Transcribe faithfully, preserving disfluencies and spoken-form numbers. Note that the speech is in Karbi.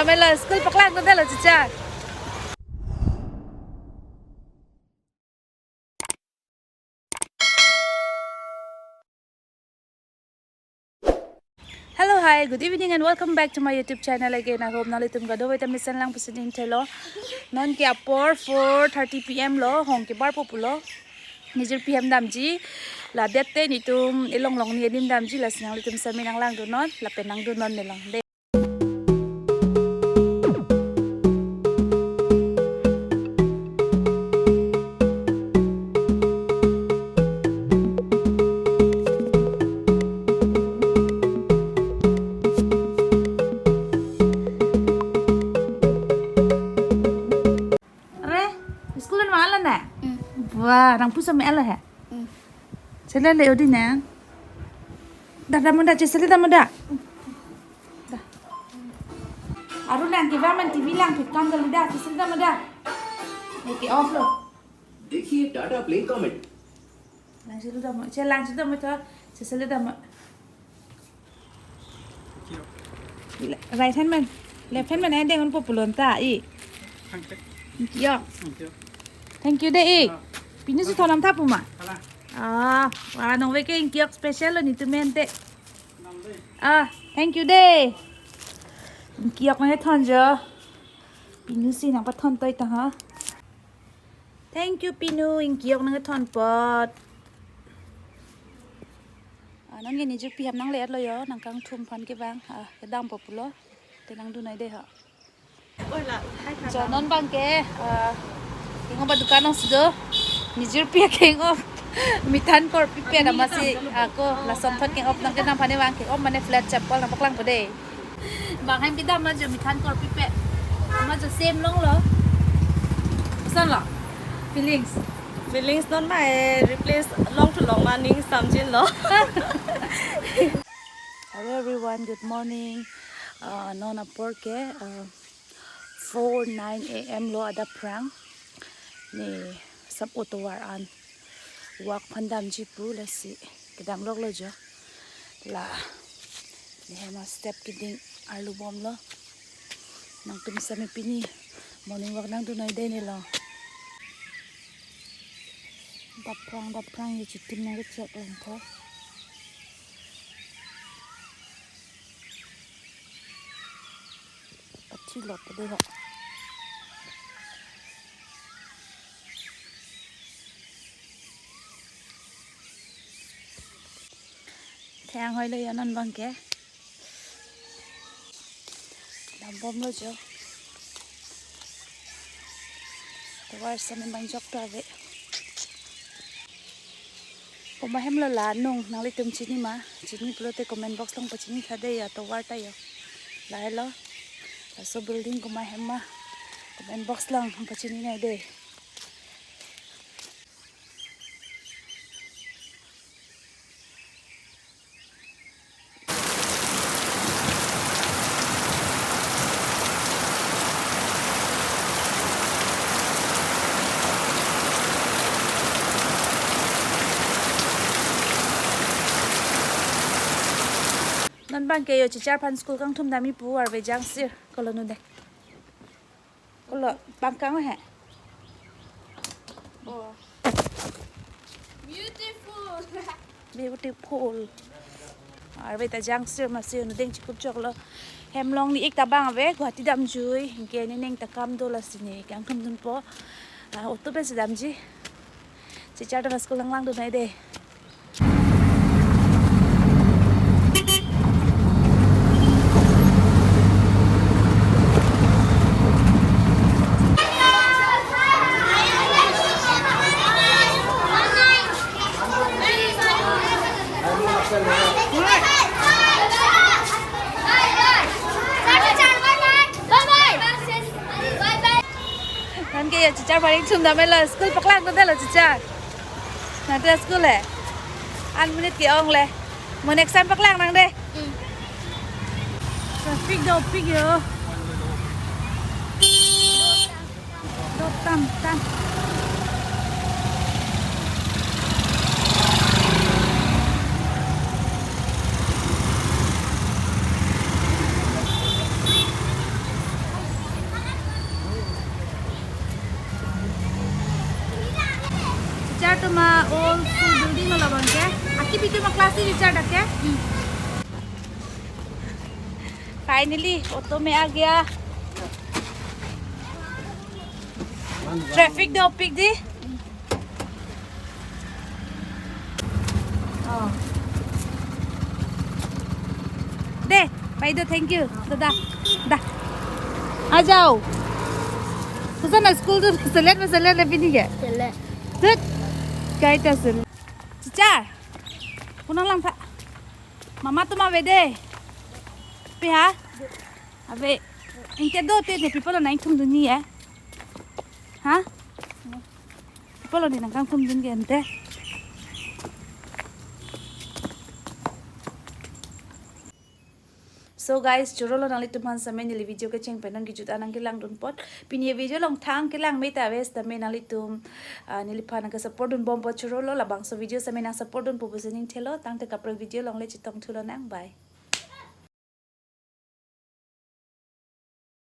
Amelo, school paklang ko dalo, teacher. Hello, hi, good evening and welcome back to my YouTube channel again. I hope nanglitum kadokave ta mesen lang pusi ning thelo. Non ke apor four thirty P M lo, hong ke bar populo. Nijirpi hem damji, la det te netum elong long ni adim damji, lasi nanglitum sami nang langdunnon, lapen nangdunnon nelong de. Are, school an wala na? Hmm. Wah, nang pusam elo he? Hmm. Sele le odi na. Dah, dah muda, sele dah muda. Dah. Arun lang ke ba man T V lang phit kam kali dah, sele dah muda. Oke, off lo. देखिए Tata play comment. Lang sele dah muda, sele lang sele dah muda, sele dah muda. Right hand man, left hand man, ending un populon ta i. Thank you. Thank you. Thank you de i. Ah. Pinu si thonam tha puma. Hala. Ah, wa nong veke ingkiok special lo netum mente. Nam de. Ah, thank you de. Ingkiok nang thon jo. Pinu si nang pathon toi ta ha. Thank you, Pinu, ingkiok nang thon pot. Ah, non ke nijirpi hem nang le-et lo jo, nang kangthum aphan ke bang, ah, kedam populo, te nangdun noi de ha. Oi la, hai kha. Jo non bang ke, ah, keng-op adukan nang sudo, nijirpi keng-op, mithan korpi pe dam si, ako, lason thot keng-op nang kedam aphan ke bang, keng-op mane flat chapel nang paklang po de. Bang hem kedam ma jo mithan korpi pe. Ma jo same long lo. Koson lo? Feelings. Feelings non ma, eh, replace long to long ma ning samjin lo. Hello everyone, good morning. Uh, non apor ke, uh, four nine A M lo adap phrang. Ne sap otovar an. Walk aphan damji pu lasi kedam lok lo jo. La ne hem a step keding arlu bom lo. Nangtum sami pini morning walk nangdun noi de ne lo. Dap phrang, dap phrang ye chitim nang kechek lang tha. Pathi lot de ho. Theng hoi lo jo non bang ke. Dam bom lo jo. Tovar sami bang jok ta ave. Komat hem lo la nung nanglitum chini ma, chini pulote comment box along pachini tha de ya tovar ta jo. Lahai lo. Laso building komat hem ma comment box along pachini nai de. Non bang ke jo chichar aphan school kangthum damji pu arve jangsir kolo nu de. Kolo pangkang he. Oh. Beautiful. Beautiful. Arve ta jangsir masi unu deng chikup chok lo. Hem long ni ik ta bang ave, Guwahati damjui. Anke ne ning ta kam do lasi ne kangthum dunpo. Ah, auto pen si damji. Chichar ta school lang langdun noi de. Non ke jo chichar aphan ingthum dam lo, school paklang ko dalo chichar. Nangtum school he. An minute ke-ong le. Mo next time paklang nang de. Hmm. Traffic dopik jo. Dot tam tam. All school building lo labang ke. Aki bitu ma class teacher dak ke. Finally, auto mein aa gaya. Traffic do pik di. Oh. De, bhai do, thank you. Dada, da. आ जाओ। Kusan na school tu selet ma selet le pini ke? Selet. Tut. Kai ta selet. Chichar. Punang lang tha. Mama atum ave de. Pe ha? Ave. Ingke do te te people nang thum dun ni ya. Ha? People ni nang kang thum dun ke ante. So guys, choro lo nanglitum aphan sitame neli video kecheng pen nangkejut an nangkelang dun apot. Pini video along thang kelang me ta ave sitame nanglitum, ah, neliphan nangke support dun bom apot choro lo, labangso video sitame nang support dun pu pusi ning thelo, tangte kaprek video along le chetong thu lonang, bye.